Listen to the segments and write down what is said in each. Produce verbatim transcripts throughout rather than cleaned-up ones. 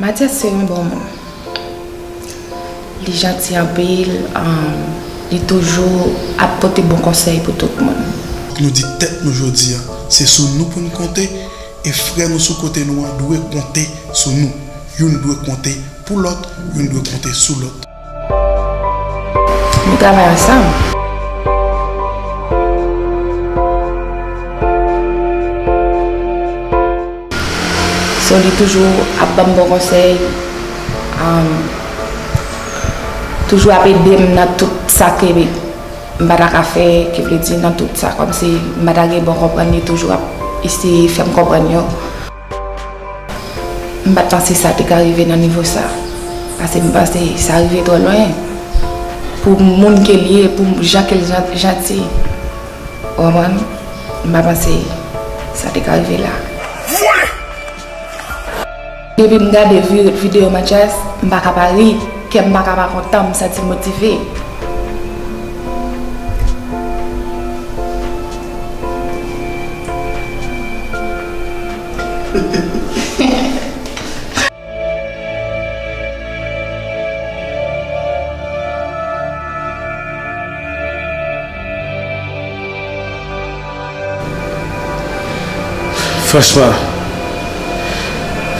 Matyas se yon bon moun. Li janti anpil, um, li toujou ap pote bon konsèy pou tout moun. Nou di tèt nou jodi a, se sou nou pou n konte, e frè nou sou kote nou an dwe konte sou nou. Youn dwe konte pou lòt, youn dwe konte sou lòt. Nou travay ansanm. So, li toujou ap ban m bon konsèy, um, toujou ap ede m nan tout sa ke m pa ta ka fè, ki vle di nan tout sa, kòmsi m pa ta gen bon konprann, li toujou ap eseye fè m konprann yo. M pa t panse sa te ka rive nan nivo sa. Paske m panse sa rive twò lwen. Pou moun ke l ye, pou jan ke l jan-, janti. Ou konprann? M pa panse sa te ka rive la. Vole! Depi m gade vi-, videyo Matyas, m pa ka pa ri. Kè m pa ka pa kontan, m santi m motive. Franchman,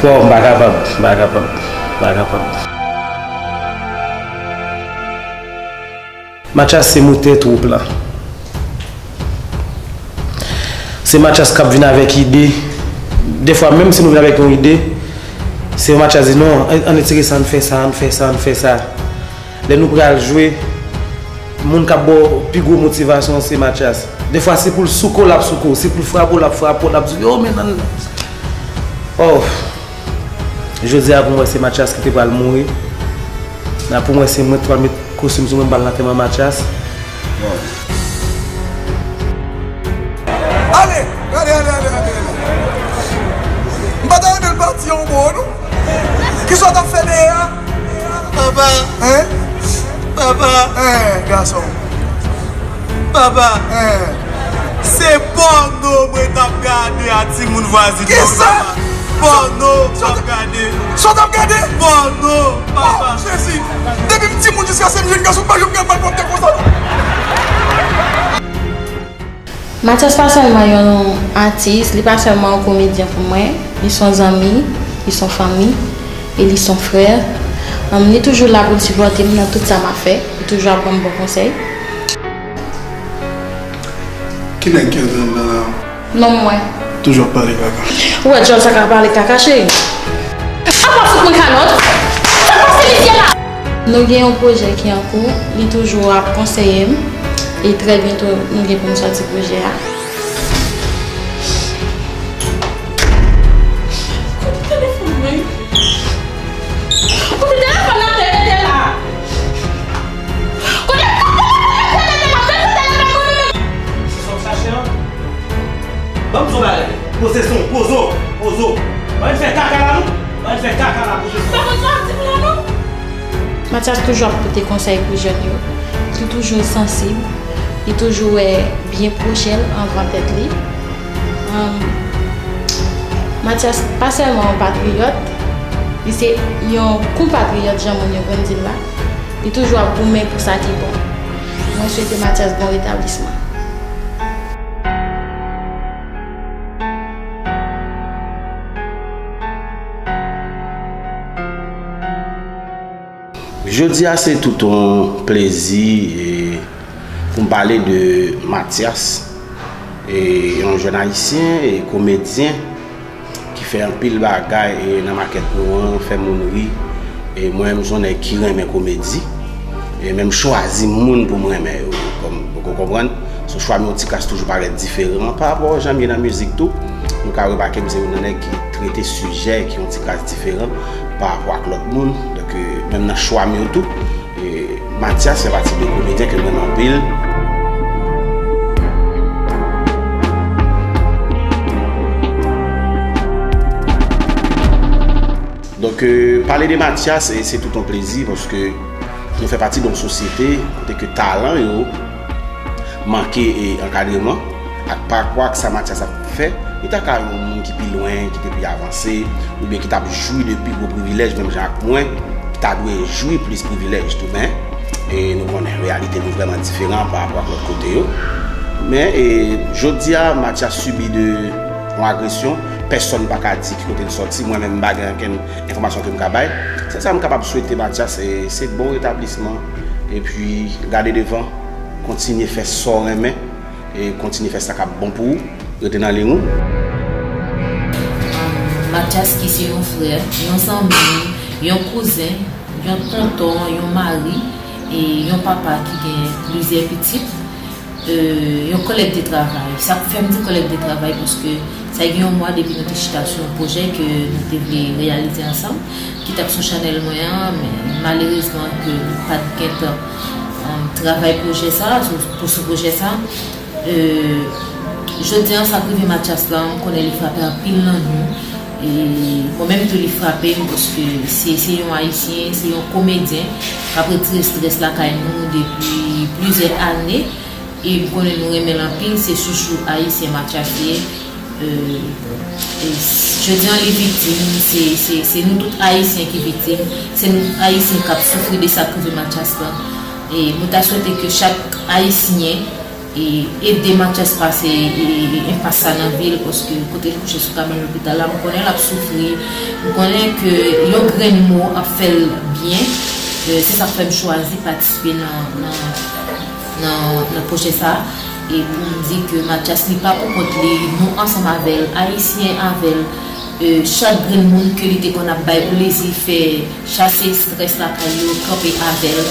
wow, m pa kapab, m pa kapab, m pa kapab. Matyas se motè twoup la. Se Matyas k ap vin avèk ide. Defwa, menm si nou vin avèk yon ide, se Matyas di, "Non, ann, ann retire sa, ann fè sa, ann fè sa, ann fè sa." Lè nou pral jwe, moun k ap ba w pi gwo motivasyon an se Matyas. Defwa, se pou l souke w, l ap souke w. Se pou l frape w, l ap frape w, l ap di, "Yo, men nan." Oh. Jodi a, pou mwen, se Matyas ki te pral mouri. Nan, pou mwen, se mwen ki pral met kostim sou mwen, m pral nan antèman Matyas. Ale, ale, ale, ale, ale, ale. M pa ta renmen l pati yon bon, non. Kisa w t ap fè dèyè a? Papa. Hein? Papa. Hein, gason. Papa, hein, se pòno mwen t ap gade a timoun vwazin nan, papa. Pòno m t ap gade. Sa w t ap gade? Pòno, papa. Oh, Jezi! Depi m timoun jiskaske m jèn gason, m pa janm gade malpwòpte konsa, non. Matyas pa sèlman yon atis, li pa sèlman yon komedyen pou mwen, li s on zanmi, li s on fanmi, e li s on frè. Li toujou la pou l sipòte m nan tout sa m ap fè, li toujou ap ban m bon konsèy. Ki nèg ki antre anndan la? Non, mwen. Toujou ap pale kaka. Ou wè djòl sa ka pale kaka, cheri? Apa fout mwen kalòt? Sa pase misye la? Nou gen yon pwojè ki an kou, li toujou ap konseye m, e trè byento nou gen pou n sòti pwojè a. Kote telefòn mwen? Kote telefòn nan te mete la? Kote telefòn nan te mete la? Mete telefòn mwen! Sa w chache an? Ban m di w bagay. Poze son, poze w, poze w. Ban n fè kaka la, non? Ban n fè kaka la, poze son. Pa konn sa w ap di m la, non? Matyas toujou ap pote konsèy pou jèn yo. Li toujou sansib. Li toujou wè byen pwoche l anvan tèt li. Ahn, Matyas pa sèlman yon patriyòt, li se yon konpatriyòt, jan moun yo konn di l la. Li toujou ap goumen pou sa ki bon. Mwen swete Matyas bon retablisman. Jodi a, se tout yon plezi, e, pou m pale de Matyas, e, yon jèn ayisyen, e, komedyen ki fè anpil bagay, e, nan makèt nou an, fè moun ri. E mwen menm, se yon nèg ki renmen komedi. E menm chwazi moun pou m renmen yo, kòm, ou konprann? So, chwa m yon ti kras toujou parèt diferan pa rapò jan m ye nan mizik tou. Nou ka remake m se youn nan nèg ki trete sijè ki yon ti kras diferan pa rapò ak lòt moun. Donk, e, menm nan chwa m yo tou, e, Matyas fè pati de komedyen ke m renmen anpil. Donk, e, pale de Matyas, e, se tout yon plezi paske nou fè pati de yon sosyete kote ke talan yo manke, e, ankadreman, ak pa rapò ak sa Matyas ap fè, li ta ka yon moun ki pi lwen, ki te pi avanse, oubyen ki t ap jwi de pi gwo privilèj, menm jan ak mwen, ki ta dwe jwi plis privilèj tou, men, e nou konnen reyalite nou vrèman diferan pa rapò ak lòt kote yo. Men, e, jodi a, Mathias sibi de yon agresyon, pèsonn pa ka di ki kote l sòti, mwen menm m pa gen okenn enfòmasyon ke m ka bay. Sèl sa m kapab swete Mathias, se, se bon retablisman, epi gade devan, kontinye fè sa w renmen, e kontinye fè sa k ap bon pou ou, rete nan liy ou. Mathias ki se yon frè, yon zanmi, yon kouzen, yon tonton, yon mari, e yon papa ki gen plizyè pitit, e yon kòlèg de travay. Sa fè m di kòlèg de travay paske sa gen yon mwa depi nou te chita sou yon pwojè ke nou te vle reyalize ansanm, ki t ap sou chanèl mwen an, men malerezman ke nou pa t gentan, um, travay pwojè sa, sou, pou sou pwojè sa. E, jodi an, sa k rive Mathias la, m konnen li frape anpil nan nou. E mwen menm tou li frape m paske se, se yon Ayisyen, se yon komedyen k ap retire estrès lakay nou depi plizyè ane. E m konnen nou renmen l anpil, se chouchou ayisyen Mathias ye. E, e jodi an li viktim, se, se, se nou tout Ayisyen ki viktim, se nou Ayisyen k ap soufri de sa k rive Mathias la. E mwen ta swete ke chak Ayisyen e ede Mathias pase e, e, enpas sa nan vi l, paske kote l kouche sou kabann lopital la, m konnen l ap soufri, m konnen ke yon grenn mo ap fè l byen. E, se sa k fè m chwazi patisipe nan, nan, nan, nan pwojè sa. E pou m di ke Mathias li pa pou kont li, nou ansanm avè l, Ayisyen avè l. E, chak grenn moun ke li te konn ap bay plezi, fè chase estrès lakay yo, kanpe avè l.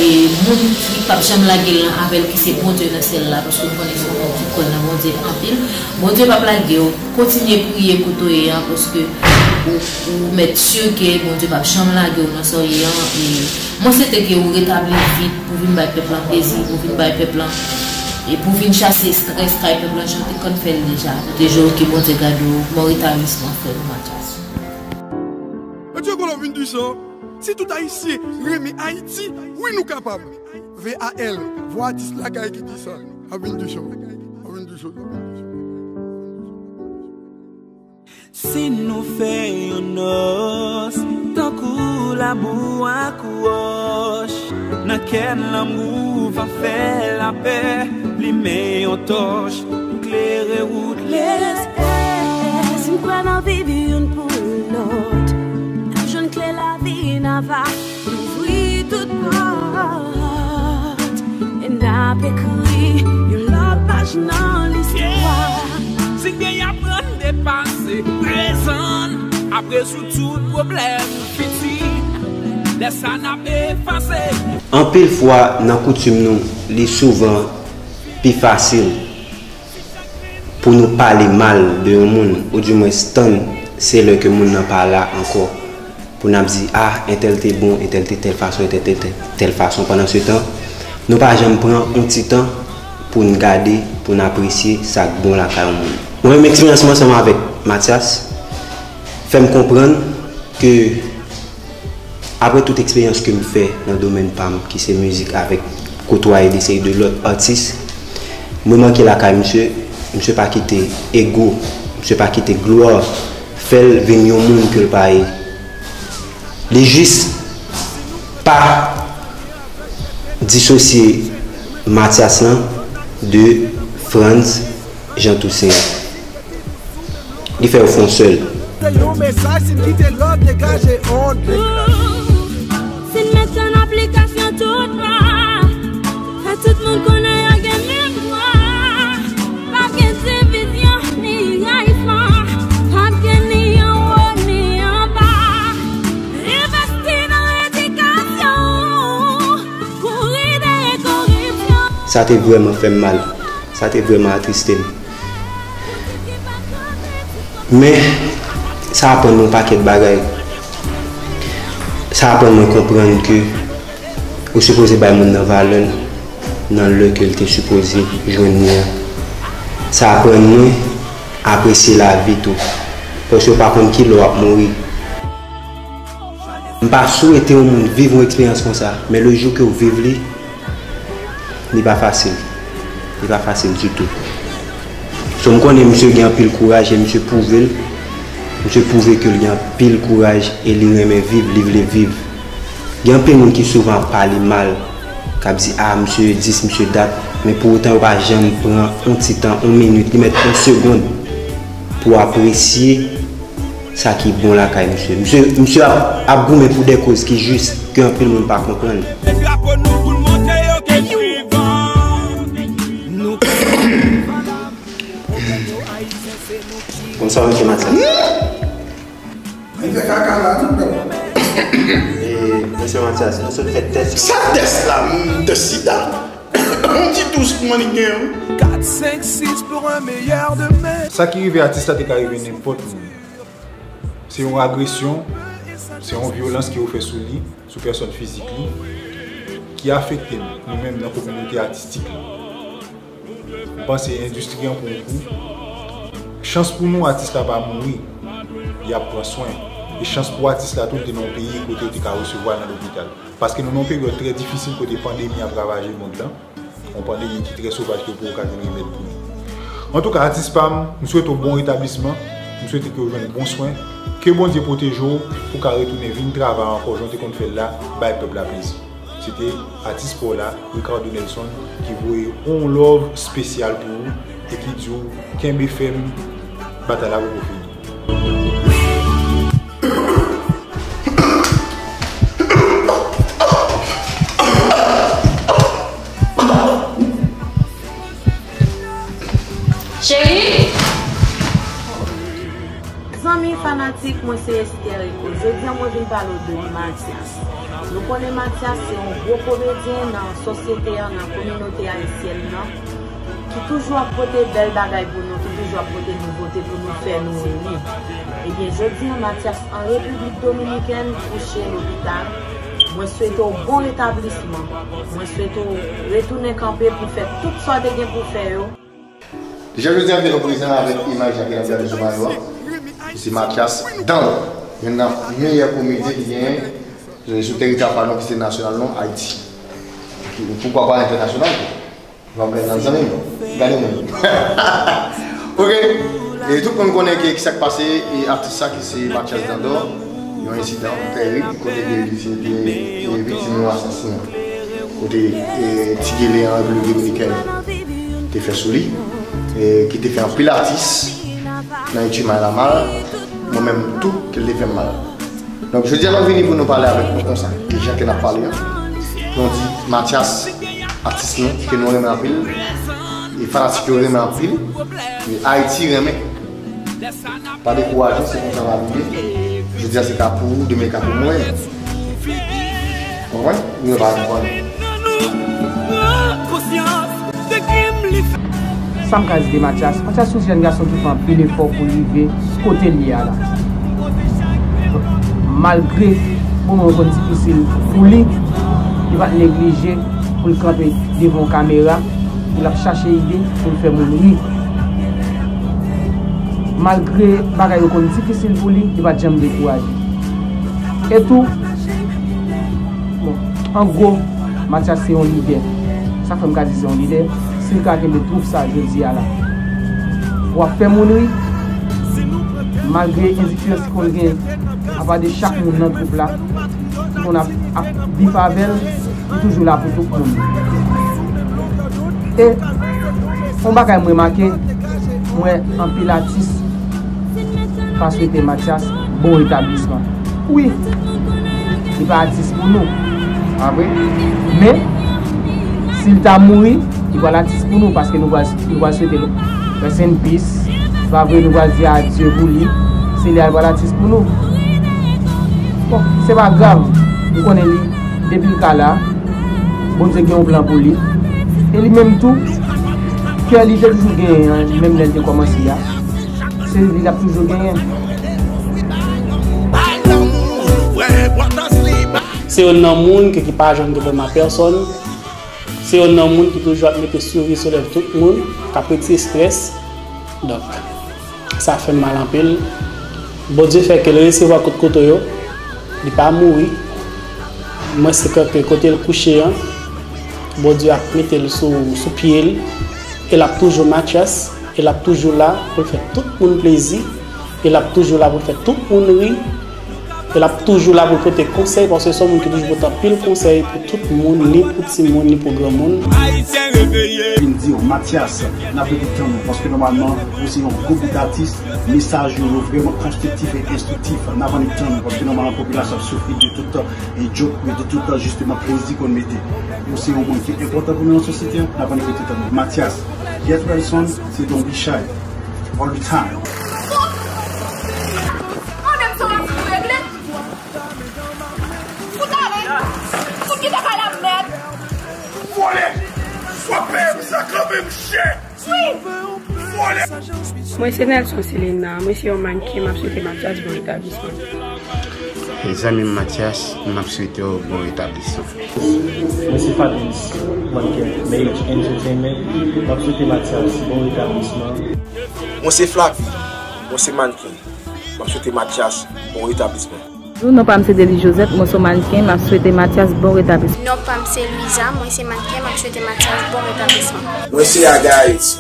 E moun ki p ap janm lage l lan avè l, ki se Bondye nan syèl la, paske m konnen se yon moun ki kwè nan Bondye anpil. Bondye p ap lage w. Kontinye priye kote w ye an, paske ou, ou mèt si ke Bondye p ap janm lage w nan sa w ye an. E mwen swete ke ou retabli vit pou vin bay pèp lan plezi, pou vin bay pèp lan, e pou vin chase estrès kay pèp lan, jan w te konn fè l deja. Te jwe ke Bondye gade w, bon retablisman frè nou Mathias. Mathias Colomb vin di sa, si tout Ayisyen renmen Ayiti, wi nou kapab. V A L, vwa atis lakay ki di sa. Ap vin di sa. Ap vin di sa. Si nou fè yon nòs, tankou labou ak wòch, nan kè n lanmou va fè lapè, limen yon tòch pou klere wout lespwa. Si n kwè nan viv youn pou lòt, n ap jwenn kle lavi, n ava ouvri tout pòt, e n ap ekri yon lòt paj nan listwa. Si n genyen aprann de pase, prezan n ap rezoud tout pwoblèm fiti. Lè sa n ap efase. Anpil fwa, nan koutim nou, li souvan pi fasil pou nou pale mal de yon moun, oudimwens tann se lè ke moun nan pa la ankò, pou n ap di, ah, entèl te bon, entèl te tèl fason, entèl te tèl, tèl fason. Pandansetan, nou pa janm pran yon ti tan pou n gade, pou n apresye sa k bon lakay yon moun. Mwen menm, eksperyans mwen ansanm avèk Mathias fè m konprann ke, apre tout eksperyans ke m fè nan domèn pa m, ki se mizik, avèk kotwaye de seri de lòt atis, mwen manke lakay misye. Misye pa kite ego, misye pa kite glwa fè l vin yon moun ke l pa ye. Li jis pa disosye Mathias lan de Frantz Jean Toussaint. Li fè yo fè yon sèl. Se yon mesaj, si n kite lòd degaje on. Si n met an aplikasyon tout lwa, fè tout moun konnen yo gen menm dwa. P ap gen divizyon ni rayisman, p ap gen ni anwo ni anba. Envesti nan edikasyon, kouri dèyè koripsyon. Sa te vrèman fè m mal. Sa te vrèman atriste m. Men, sa aprann mwen yon pakèt bagay. Sa aprann mwen konprann ke ou sipoze bay moun nan valè l nan lè ke l te sipoze jwenn li an. Sa aprann mwen apresye lavi tou. Paske ou pa konn ki lè w ap mouri. M pa swete yon moun viv yon eksperyans konsa, men le jou ke w viv li, li pa fasil. Li pa fasil ditou. So, m konnen misye gen anpil kouraj e misye pwouve l Misye pwouve ke l gen anpil kouraj e li renmen viv, li vle viv. Gen anpil moun ki souvan ap pale mal, k ap di, "A, misye dis, misye dat," men pou otan yo pa janm pran yon ti tan, yon minit, li mèt yon segonn pou apresye sa ki bon lakay misye. Misye, misye ap, ap goumen pou de koz ki jis, ke anpil moun pa konprann. Konn sa w rete Matyas? Li fè kaka la, tout bon. E, mesye Matyas, nou sot fè tès. Sa tès la, hmm, tès sida. On ti dous kòman li gen. Kat, senk, sis pou un meilleur demain. Sa ki rive atis la te ka rive nenpòt moun. Se yon agresyon, se yon vyolans ke yo fè sou li, sou pèsòn fizik li, ki afekte n, nou menm nan kominote atistik la. M panse endistri an pran yon kou. Chans pou nou, atis la pa mouri, y ap pran swen. E chans pou atis la tou, l te nan yon peyi kote yo te ka resevwa l nan lopital. Paske nou nan yon peryòd trè difisil kote pandemi ap ravaje mond lan. Yon pandemi ki trè sovaj ke w poko ka jwenn remèd pou li. Antouka, atis pa m, m swete w bon retablisman, m swete ke w jwenn bon swen, ke Bondye pwoteje w pou w ka retounen vin travay ankò jan w te konn fè l la, bay pèp la plezi. Se te atis pa w la, Ricardo Nelson, ki voye yon love espesyal pou ou e ki di w kenbe fèm, batay la poko fini. Cheri! Zanmi fanatik mwen se Esther Echo. Jodi a mwen vin pale w de Matyas. Nou konnen Matyas se yon gwo komedyen nan sosyete an, nan kominote ayisyèn nan, ki toujou ap pote bèl bagay pou nou, ki toujou ap pote nouvote pou nou fè nou ri. Ebyen, jodi a Matyas an Repiblik Dominikèn kouche lopital. Mwen swete w bon retablisman. Mwen swete w retounen kanpe pou fè tout sa w te gen pou fè yo. Deja jodi a m te nou prezan avèk imaj la ke n ap gade sou mayo a. Se Matyas Dandò, youn nan meyè komedyen ki genyen sou teritwa pa nou ki se nasyonal nou, Ayiti. Ki, poukwa pa entènasyonal tou? N ap gade nan zanmi m. Gade moun. Ok. E tout moun konnen ke kisa k pase e atis sa ki se Matyas Dandò, yon ensidan tèrib kote ke li se te, e, viktim yon asasen. Kote, e, Ti Gele an Repiblik Dominikèn te fè sou li, e, ki te fè anpil atis nan Itima Lamal, mwen menm tou, ke l te fè m mal. Donk, jodi a, nou vini pou nou pale avèk nou konsa, e jan ke n ap pale an. Pou nou di, Matyas, atis nou, ke nou renmen anpil, e fanatik yo renmen anpil, e Ayiti renmen. Pa dekouraje, se konsa l ap ye. Jodi a se ka pou ou, demen ka pou mwen. Konprann? Ou pa konprann. Sa m ka di de Matyas? Matyas se yon jèn gason ki fè anpil efò pou l rive kote l ye a la. Malgre moman yo konn difisil pou li, li pa t neglije pou l kanpe devan yon kamera, pou l ap chache ide pou l fè moun ri. Malgre bagay yo konn difisil pou li, li pa t janm dekouraje. E tou, bon, an gwo, Matyas se yon lidè. Sa fè m ka di se yon lidè. Si l ka kenbe twoup sa jodi a la, w ap fè moun ri. Malgre endifirans ki konn gen, apa de chak moun nan twoup la, ki konn ap, ap bif avè l, li toujou la pou tout moun. E yon bagay m remake, m wè anpil atis pa swete Matyas bon retablisman. Wi, li pa atis pou nou, pa vre? Men, si l ta mouri, li pral atis pou nou, paske nou pral, nou pral swete l rest in peace, pa vre? Nou pral di adye pou li, se li a l pral atis pou nou. Bon, se pa grav, nou konnen li, depi l ka la, Bondye gen yon plan pou li. E li menm tou, kè li te toujou genyen an, menm lè l te kòmanse a, se li l ap toujou genyen. Se youn nan moun ke ki pa janm gen pwoblèm ak pèsòn. Se youn nan moun ki toujou ap mete souri sou lèv tout moun, k ap retire estrès. Donk, sa fè m mal anpil. Bondye fè ke l resevwa kout kouto yo, li pa mouri. Mwen se kwè ke kote l kouche an, Bondye ap mete l sou, sou pye l, e l ap toujou Matyas, e l ap toujou la pou l fè tout moun plezi. E l ap toujou la pou l fè tout moun ri. E l ap toujou la pou l pote konsèy, paske se yon moun ki toujou pote anpil konsèy pou tout moun, ni pou timoun, ni pou granmoun. Ayisyen reveye! Vin di w, Mathias, n ap rete tann ou, paske nòmalman, ou se yon gwo bout atis, mesaj ou yo vrèman konstriktif e enstriktif. N ap annik tann ou, paske nòmalman, popilasyon ap soufri de tout e joke, de tout, jisteman, plezi ke w mete. Ou se yon moun ki enpòtan pou nou nan sosyete a, n ap annik rete tann ou. Mathias, Jefferson, se Don Bichard. All the time. Mwen menm se yon afè pou regle. Fout ale. Fout kite kay la mèd. Vòlè! W ap peye pou sa kanmenm chè! Wi! Vòlè! Mwen se Nelson Selena, mwen se yon mannken, m ap swete Mathias bon retablisman. Zanmi m Mathias, m ap swete w bon retablisman. Mwen se Fabrice, mannken Mage Entertainment. M ap swete Mathias bon retablisman. Mwen se Flavie, mwen se mannken. M ap swete Mathias bon retablisman. Bonjou, non pa m se Dely Joseph, mwen se mannken, m ap swete Mathias bon retablisman. Non pa m se Louisa, mwen se mannken, m ap swete Mathias bon retablisman. Mwen se Aga Haiti,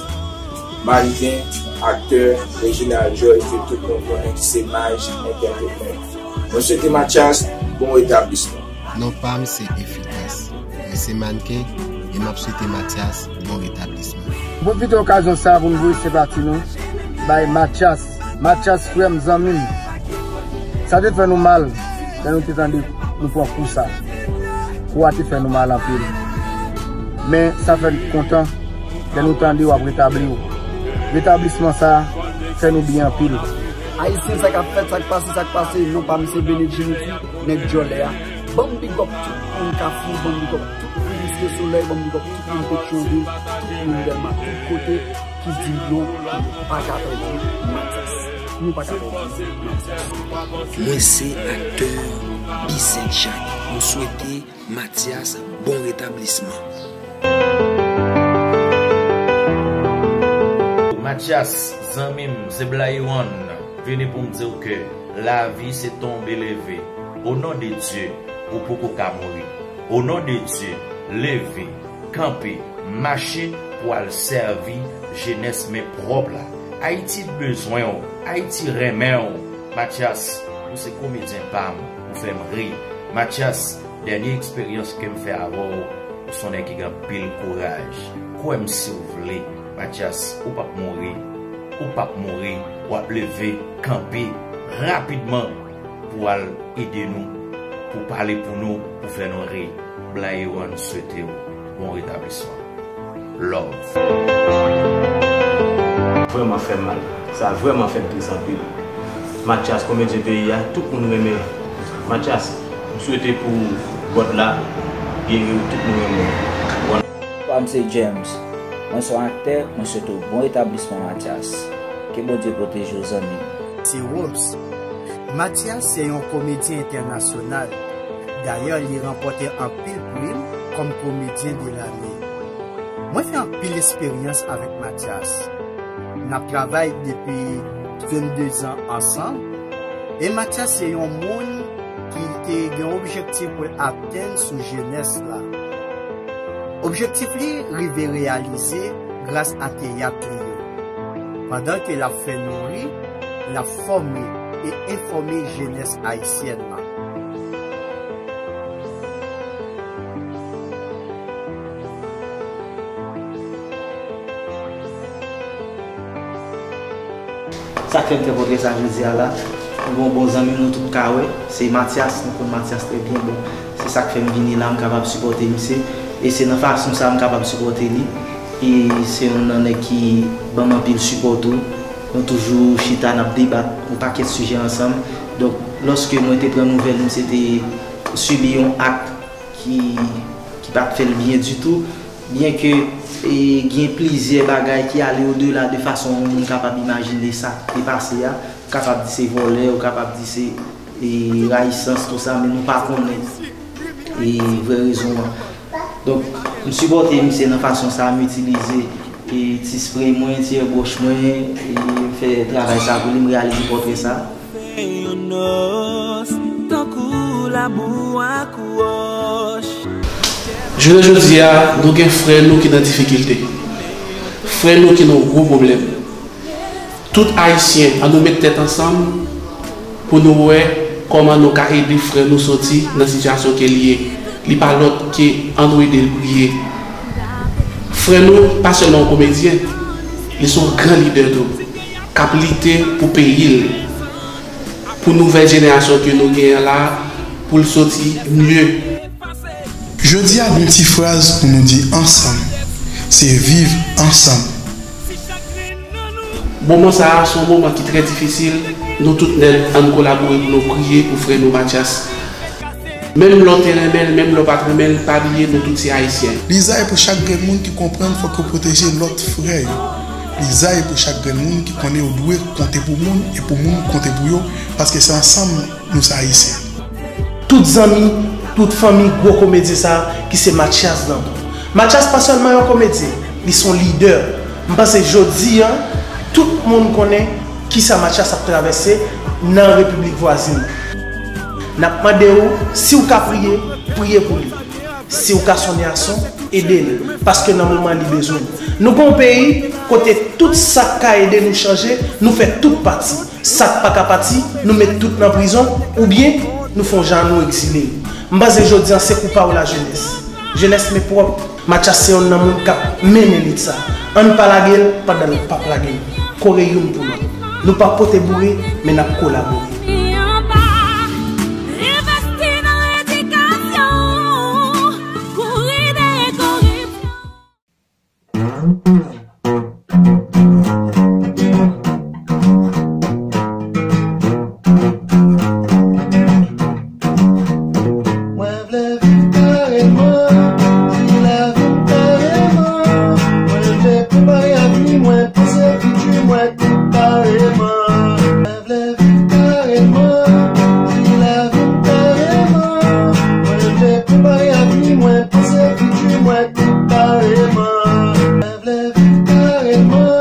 mannken, aktè, Reginald Joy, ke tout moun konnen ki se Maj Entertainment. Mwen swete Mathias bon retablisman. Non pa m se Efikas. Mwen se mannken e m ap swete Mathias bon retablisman. M pwofite okazyon sa a pou n voye senpati nou bay Mathias. Mathias, frè m, zanmi m. Sa te fè nou mal lè nou te tande nou pran kou sa. Kou a te fè nou mal anpil. Men sa fè n kontan lè nou tande w ap retabli w. Retablisman sa a fè nou byen anpil. Ayisyen, sa k ap fèt, sa k pase, sa k pase, non pa m se Benedjiniti, nèg djòlè a. Ban m big up tout moun Kafou, ban m big up tout moun Site Solèy, ban m big up tout moun Petyonvil, tout moun Dèlma, tout kote ki di non, nou pa ka pèdi Mathias. Nou pa ka pèdi Mathias. Mwen se aktè Bizet Jacques. Nou swete Mathias bon retablisman. Mathias, zanmi m, se Blayewann, vini pou m di w ke lavi se tonbe leve. O non de Dye, ou poko ka mouri. O non de Dye, leve, kanpe, mache pou al sèvi jenès men pwòp la. Ayiti bezwen w, Ayiti renmen w. Mathias, ou se komedyen pa m, ou fè m ri. Mathias, dènye eksperyans ke m fè avè w, ou se yon nèg ki gen anpil kouraj. Kwè m si w vle, Mathias, ou p ap mouri. Ou p ap mouri, w ap leve, kanpe rapidman pou w al ede nou, pou w pale pou nou, pou w fè nou ri. Blayewann swete w bon retablisman. Love. Vrèman fè m mal. Sa vrèman fè m tris anpil. Mathias, komedyen peyi a, tout moun renmen Mathias. M swete pou God la geri w, tout moun renmen w. Bon. Pa m se James. Mwen se yon aktè, mwen swete w bon retablisman Mathias. Ke Bondye pwoteje w zanmi m. Se Robs. Mathias se yon komedyen entènasyonal. Dayè, li ranpòte anpil pri kòm komedyen de lane. Mwen fè anpil esperyans avèk Mathias. N ap travay depi vennde zan ansanm. E Mathias se yon moun ki te gen objektif pou l atenn sou jenès la. Objektif li rive reyalize gras a teyat li yo. Pandan ke l ap fè nou ri, l ap fòme e enfòme jenès ayisyèn lan. Sa k fè m fè pòtrè sa jodi a la, m gen yon bon zanmi m nou tout ka wè, se Mathias, nou konn Mathias trè byen, bon, se sa k fè m vini la, m kapab sipòte misye, e se nan fason sa a m kapab sipòte li, e se youn nan nèg ki ban m anpil sipò tou, nou toujou chita n ap debat yon pakèt sijè ansanm, donk, lòske mwen te pran nouvèl misye te sibi yon ak ki, ki pa t fè l byen ditou, byen ke, e, gen plizyè bagay ki ale odela de fason yon moun kapab imajine sa k te pase a, ou kapab di se vòlè, ou kapab di se, e, rayisans, tou sa, men nou pa konnen, e, vrè rezon an. Donk, m sipòte misye nan fason sa a, m itilize, e, ti spray mwen, ti airbrush mwen, e, m fè travay sa pou li, m reyalize pòtrè sa. Fè yon nòs tankou labou ak wòch. Jounen jodi a, nou gen frè nou ki nan difikilte. Frè nou ki nan gwo pwoblèm. Tout Ayisyen, ann nou met tèt ansanm pou nou wè kòman nou ka ede frè nou soti nan sitiyasyon ke l ye. Li pa lòt ke ann nou ede l priye. Frè nou pa sèlman yon komedyen, li se yon gran lidè tou, k ap lite pou peyi l, pou nouvèl jenerasyon ke nou genyen la, pou l soti mye. Jodi a, gon ti fraz pou nou di ansanm, se viv ansanm. Moman sa a, se yon moman ki trè difisil. Nou tout nèt, ann kolabore pou nou priye pou frè nou Mathias. Menm lè w te renmen l, menm lè w pa t renmen l, pa bliye nou tout se Ayisyen. Liza e pou chak grenn moun ki konprann fòk yo pwoteje lòt frè yo. Liza e pou chak grenn moun ki konnen yo dwe konte pou moun e pou moun konte pou yo, paske se ansanm nou se Ayisyen. Tout zanmi, tout fanmi gwo komedyen sa a ki se Mathias Danton. Mathias pa sèlman yon komedyen, li se yon lidè. M panse jodi a, tout moun konnen kisa Mathias ap travèse nan repiblik vwazin nan. N ap mande w, si w ka priye, priye pou li. Si w ka sonnen a son, ede l, paske nan moman li bezwen l. Nou gen yon peyi kote tout sa k ka ede nou chanje, nou fè tout pati. Sa k pa ka pati, nou met tout nan prizon, oubyen nou fè yon jan nou egzile yo. M panse jodi a se kou pa w lajenès. Jenès men pwòp. Mathias se yonn nan moun k ap mennen lit sa. Ann pa lage l pandan l p ap lage nou. Kore youn pou lòt. Nou p ap pote boure, men n ap kolabore. Peyi an pa envesti nan edikasyon, kouri dèyè koripsyon. Mwen vle viv kareman, di lavi m kareman. Mwen vle prepare avni mwen, panse fiti mwen tou kareman. Mwen vle viv kareman, di lavi m kareman. Mwen vle prepare avni mwen, panse fiti mwen tou kareman. Mwen vle viv kareman,